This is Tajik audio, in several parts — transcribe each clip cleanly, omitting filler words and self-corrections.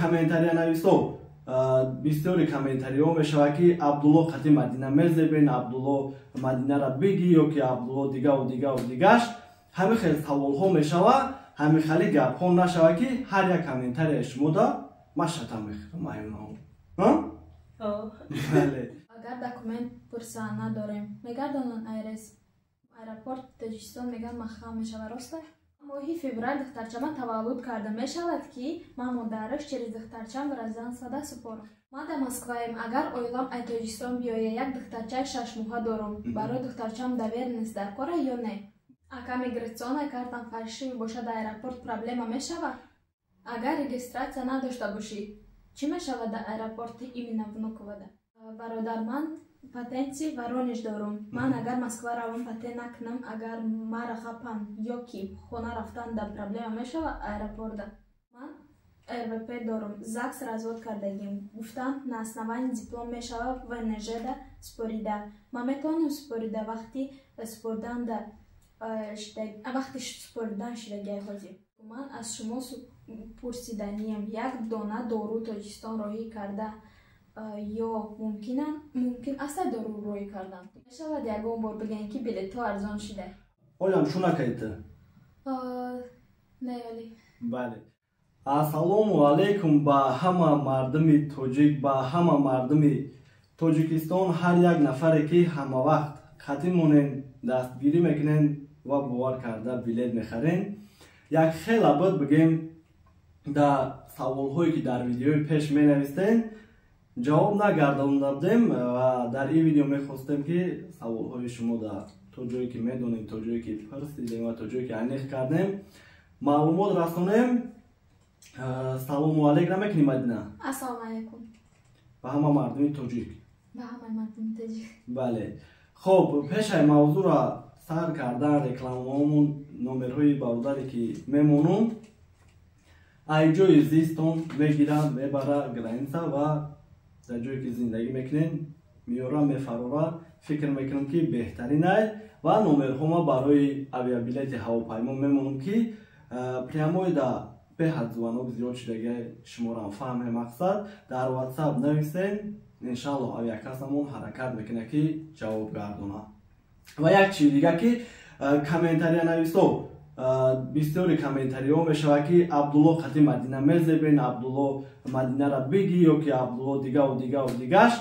Комментария нависо, бисёри комментариҳо мешавад, ки Абдулло қати Мадина мезебен, Абдулло Мадинара бигӣ ё ки Абдулло дигаву дигаву дигаш. Ҳамин хел саволҳо мешавад. Ҳамин хели гапҳо нашавад, ки ҳар як комментарияи шумода ман шата мехӯрам. Бале. Агар документ пурса надорем, мегардонанд айрес аэропорт Тоҷикистон, меган маҳкам мешавад, роста? Моҳи феврал духтарчама таваллуд карда, мешавад, ки ман модараш через духтарчам гражданство супорам? Ман дар Москваем. Агар оилам ай Тоҷикистон биёя, як духтарчаи 6 моҳа дорум, барои духтарчам доверенность дар кора ё не? Ака, миграционная картам фальшивый бошад, аэропорт проблема мешавад? Агар регистрация надошта бошӣ, чӣ мешавад дар аэропорти именно Внуковада? Бародар, ман патенти Воронеж дорум. Ман агар Москва равам, патент накунам, агар мара хапан ё ки хона рафтан да проблема мешавад аэропорта? Ман РВП дорум, ЗАГС развод кардагим, гуфтанд, на основании диплом мешава ВНЖ да спорида. Ман метавонам спорида? Вақти споридан шидагиай ҳозир. Ман аз шумо пурсиданиям: як дона дору Тоҷикистон роҳӣ карда ё мумкин аст дору роҳӣ кардан мешавад? Ягон бор бигӯем, ки билетҳо арзон шуда. Олям шунакайта? Не, вале. Бале. Ассалому алайкум ба ҳама мардуми тоҷик, ба ҳама мардуми Тоҷикистон, ҳар як нафаре, ки ҳамавақт қатӣ монен, дастгирӣ мекунен ва бовар карда билет мехарен. Як хела буд, бигем, дар саволҳое, ки дар видеои пеш менавистен, ҷавоб нагардонда будем ва дар ин видео мехостем, ки саволҳои шумо дар то ҷое ки медонем, то ҷое ки пурсидем ва то ҷое ки аниқ кардем, маълумот расонем. Салому алейк намекунӣ, Мадина? Ассалому алайкум. Ба ҳама мардуми тоҷик. Ба ҳамаи мардуми тоҷик. Бале. Хоб, пешаи мавзӯъро сар кардан, рекламаҳомон, номерҳои бародаре, ки мемонум, ай ҷои зистон мегира, мебара граница ва дар ҷое ки зиндагӣ мекунем, меёра, мефарора. Фикр мекунам, ки беҳтаринай. Ва номерҳома барои авиабилети ҳавопаймо мемонам, ки прямой да беҳад звонок зиёд шудагиай, шуморам фаҳме. Мақсад, дар WhatsApp нависен, иншаллоҳ, авиакассамон ҳаракат мекунад, ки ҷавоб гардонад. Ва як чизи дига, ки комментария нависо, бисёри комментариҳо мешавад, ки Абдулло қати Мадина мезебен, Абдулло Мадинара бигӣ ё ки Абдулло дигаву дигаву дигаш.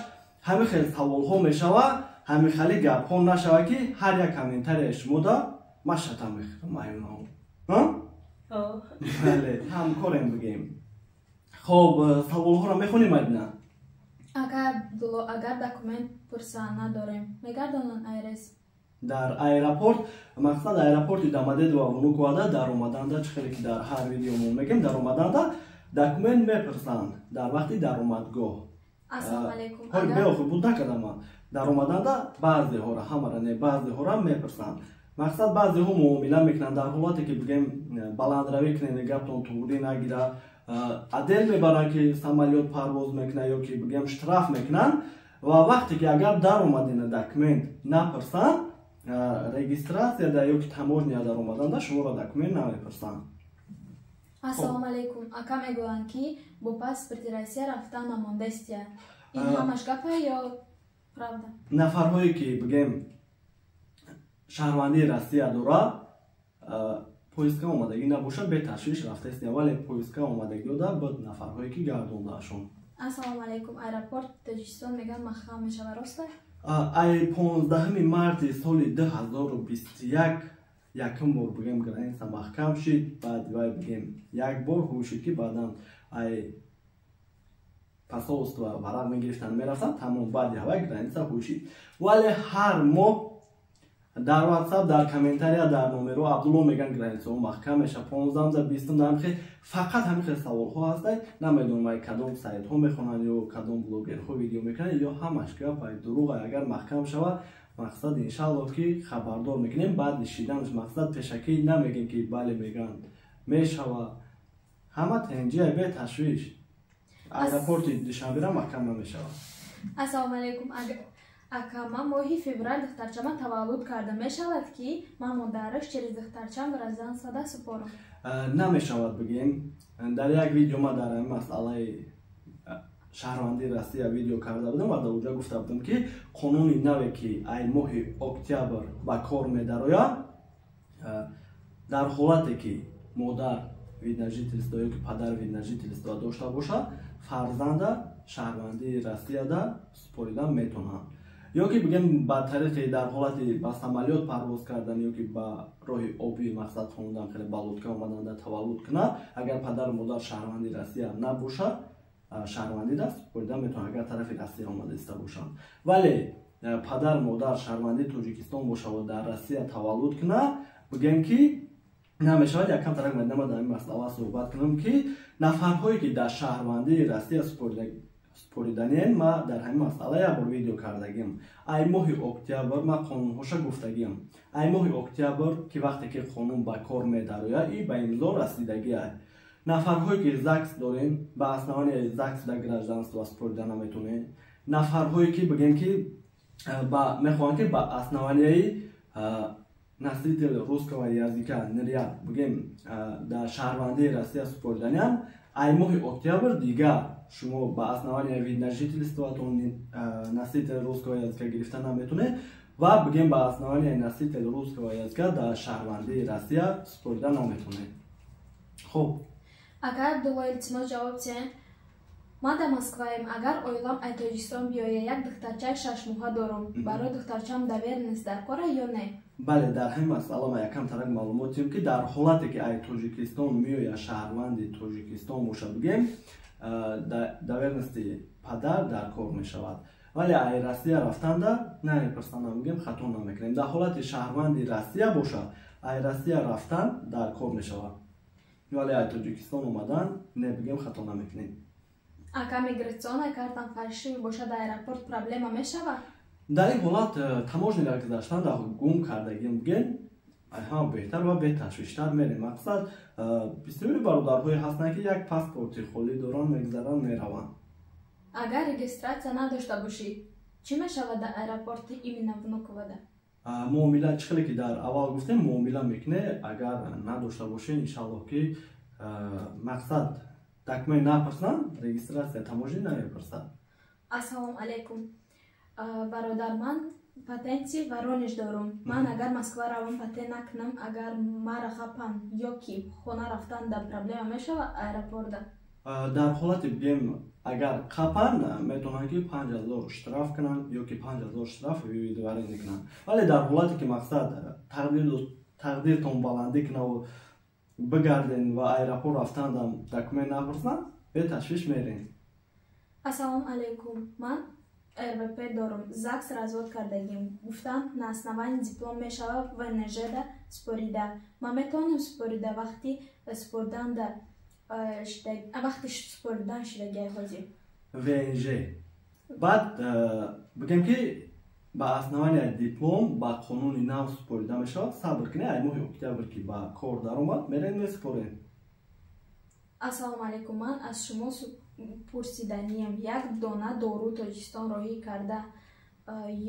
Ҳамин хел саволҳо мешавад. Ҳамин хели гапҳо нашавад, ки ҳар як комментарияи шумода ман шата мехӯрам. Бале, ҳамкорем, бигем. Хоб, саволҳоро мехонӣ, Мадина? Ака Абдулло, агар документ пурса надорем, мегардонанд айрес? Дар аэропорт, мақсад, аэропорти Домодедово, Внуковада даромаданда, чӣ хеле ки дар ҳар видеомо мегем, даромаданда документ мепурсанд дар вақти даромадгоҳ. Ассалому алайкум. Беохир буд накардама. Даромаданда баъзеҳора, ҳамара не, баъзеҳора мепурсанд. Мақсад, баъзеҳо муомила мекунанд, дар ҳолате ки, бигем, баландравӣ кунед, гаптон туғрӣ нагира, отдел мебаранд, ки самолёт парвоз мекунад ё ки, бигем, штраф мекунанд. Ва вақте ки агар даромадена, документ напурсанд, регистрация да ё ки таможня даромаданда шуморо документ намепурсанд. Ассалому алайкум, ака. Мегӯянд, ки бо паспорти Россия рафтан намондастия. Ин ҳамаш гапа ё правда? Нафарҳое, ки, бигем, шаҳрвандии Россия дора, поездка омадагӣ набошад, беташвиш рафтаистия. Вале поездка омадагиёда буд нафарҳое, ки гардондаашон. Ассалому алайкум. Аэропорт Тоҷикистон мегӯянд, маҳкам мешавад, роста? Ай 15 марти соли 2021 якум бор, бигем, граница маҳкам шид. Баъд вай, бигем, як бор ҳуй шид, ки баъдан ай посольство варақ мегирифтанд, мерафтанд, тамом. Баъди ҳавай граница ҳуй шид. Вале ҳар моҳ дар WhatsApp, дар комментария, дар номерҳо Абдулло меган, границаҳо маҳкам меша, 15-да, 20-да, ҳамихел, фақат ҳамихел саволҳо ҳастай. Намедонам, ай кадом сайтҳо мехонанд ё кадом блогерҳо видео мекунанд, ё ҳамаш гап ай дурӯғ. Агар маҳкам шавад, мақсад, иншаллоҳ, ки хабардор мекунем баъди шиданаш. Мақсад, пешакӣ намегем, ки бале, мегӯянд, мешава. Ҳама тенҷия, беташвиш, аэропорти Душанбера маҳкам намешавад. Ассалому алайкум, ака. Ман моҳи феврал духтарчама таваллуд карда, мешавад, ки ман модараш через духтарчам гражданство супорам? Намешавад бигем. Дар як видео ма дар ҳамин масъалаи шаҳрвандии Россия видео карда будам ва дар уҷа гуфта будам, ки қонуни наве, ки ай моҳи октябр ба кор медарояд, дар ҳолате ки модар вид на жительство ё ки падар вид на жительство дошта бошад, фарзанда шаҳрвандии Россияда супоридан метавонанд. Ё ки бигем, ба тариқи дар ҳолати ба самолёт парвоз кардан ё ки ба роҳи обӣ, мақсад хондан, хеле ба лодка омаданда таваллуд кунад, агар падару модар шаҳрванди Россия набошад, шаҳрвандида супоридан метавонад, агар тарафи Россия омада иста бошанд. Вале падар модар шаҳрвандии Тоҷикистон бошад ва дар Россия таваллуд кунад, бигем ки намешавад. Якам тарак медама дар ин масъала суҳбат кунам, ки нафарҳое ки дар шаҳрвандии Россия супориданиен, ма дар ҳамин масъала як бор видео кардагим. Ай моҳи октябр ма қонунҳоша гуфтагим. Ай моҳи октябр ки вақте ки қонун ба кор медарояд и ба имзо расидагиа, нафарҳое ки ЗАГС дорем, ба основании ЗАГС да гражданство супорида наметонем. Нафарҳое ки бигем ки мехоҳанд ки ба основанияи носитель русского языка НРЯ, бигем, дар шаҳрвандии Россия супориданиам, ай моҳи октябр дигар шумо ба основании вид на жительствотон носитель русского языка гирифта наметонед ва бигем, ба основании носитель русского языка дар шаҳрвандии Россия супорида наметонед. Хуб. Агар Абдулло, илтимос, ҷавоб диҳем. Ман дар Москваем. Агар оилам ай Тоҷикистон биёя, як духтарчаи 6 моҳа дорум, барои духтарчам доверенность дар кора ё не? Бале, дар ҳамин масъала ма якам тарак маълумот диҳем, ки дар ҳолате ки ай Тоҷикистон меояд, шаҳрванди Тоҷикистон боша, бигем, доверенности падар дар кор мешавад. Вале ай Россия рафтанда намепурсанд, бигем, хато намекунем. Дар ҳолати шаҳрванди Россия боша, ай Россия рафтан дар кор мешавад, вале ай Тоҷикистон омадан не, бигем, хато намекунем. Ака, миграционная картам фальшивый бошад, дар аэропорт проблема мешавад? Дар ин ҳолат таможняро гузаштан дар гум кардагим, бигем, ҳама беҳтар ва беташвиштар мерем. Мақсад, бисёри бародарҳое ҳастанд, ки як паспорти холӣ доранд, мегузаранд, мераванд. Агар регистрация надошта бошӣ, чӣ мешавад дар аэропорти именно Внуковода? Муомила, чӣ хеле ки дар аввал гуфтем, муомила мекуне. Агар надошта бошӣ, иншаллоҳ ки, мақсад, документ напурсанд, регистрация таможня намепурсад. Ассалому алайкум, бародар. Ман патенти Воронеж дорум. Ман агар Москва равам, патент накунам, агар мара хапан ё ки хона рафтан да проблема мешавад аэропорта? Дар ҳолати, бигем, агар қапан, метавонанд ки 5000 штраф кунанд ё ки 5000 штраф выдворение кунанд. Вале дар ҳолате ки, мақсад, тақдиртон баландӣ кунаву бигарден ва аэропорт рафтандам документ напурсанд, беташвиш мерем. Ассалому алайкум. Ман РВП дорум, ЗАГС развод кардагим. Гуфтанд, на основании диплом мешавад ВНЖда спорида. Ман метавонам спорида вақти спориданда, вақти споридан шидагиай ҳозир? ВНЖ баъд, бигем ки, ба основании диплом ба қонуни нав супорида мешавад. Сабр кунед, ай моҳи октябр ки ба кор даромад, мерем, месупорем. Ассалому алайкум. Ман аз шумо пурсиданиям: як дона дору Тоҷикистон роҳӣ карда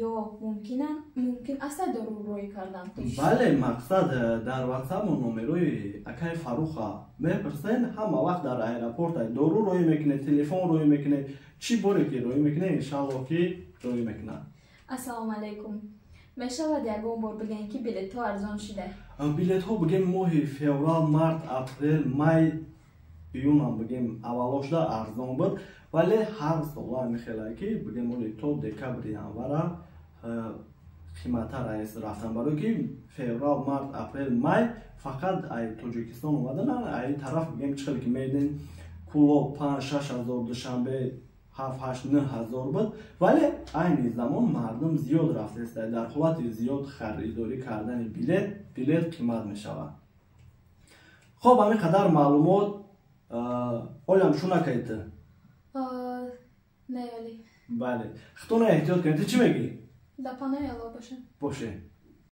ё мумкин аст дору роҳӣ кардан? Бале, мақсад, дар ватсапмо номерои акаи Фаруха мепурсен. Ҳама вақт дар аэропорт дору роҳӣ мекунед, телефон роҳӣ мекунед, чӣ боре ки роҳӣ мекунед, иншаллоҳ ки роҳӣ мекунад. Ассалому алайкум. Мешавад ягон бор бигӯем, ки билетҳо арзон шуда? Билетҳо, бигем, моҳи феврал, март, апрел, май, июнам, бигем, аввало шуда арзон буд. Вале ҳар сола мехелае ки, бигем, оли то декабри, январа қиматтар аст рафтан, барое ки феврал, март, апрел, май фақат ай Тоҷикистон омадан, ай тараф, бигем, чӣ хеле ки медем, Кулоб 5-6 ҳазор, Душанбе 7-8-9 ҳазор буд. Вале айни замон мардум зиёд рафтааст. Дар ҳолати зиёд харидорӣ кардани билет, билет қимат мешавад. Хоб, ҳамин қадар маълумот. Олям шу накардӣ? Не, оли. Бале, худтона эҳтиёт кунед. Ту чӣ мегӯӣ? Дар паноҳи Аллоҳ бошед. Боше.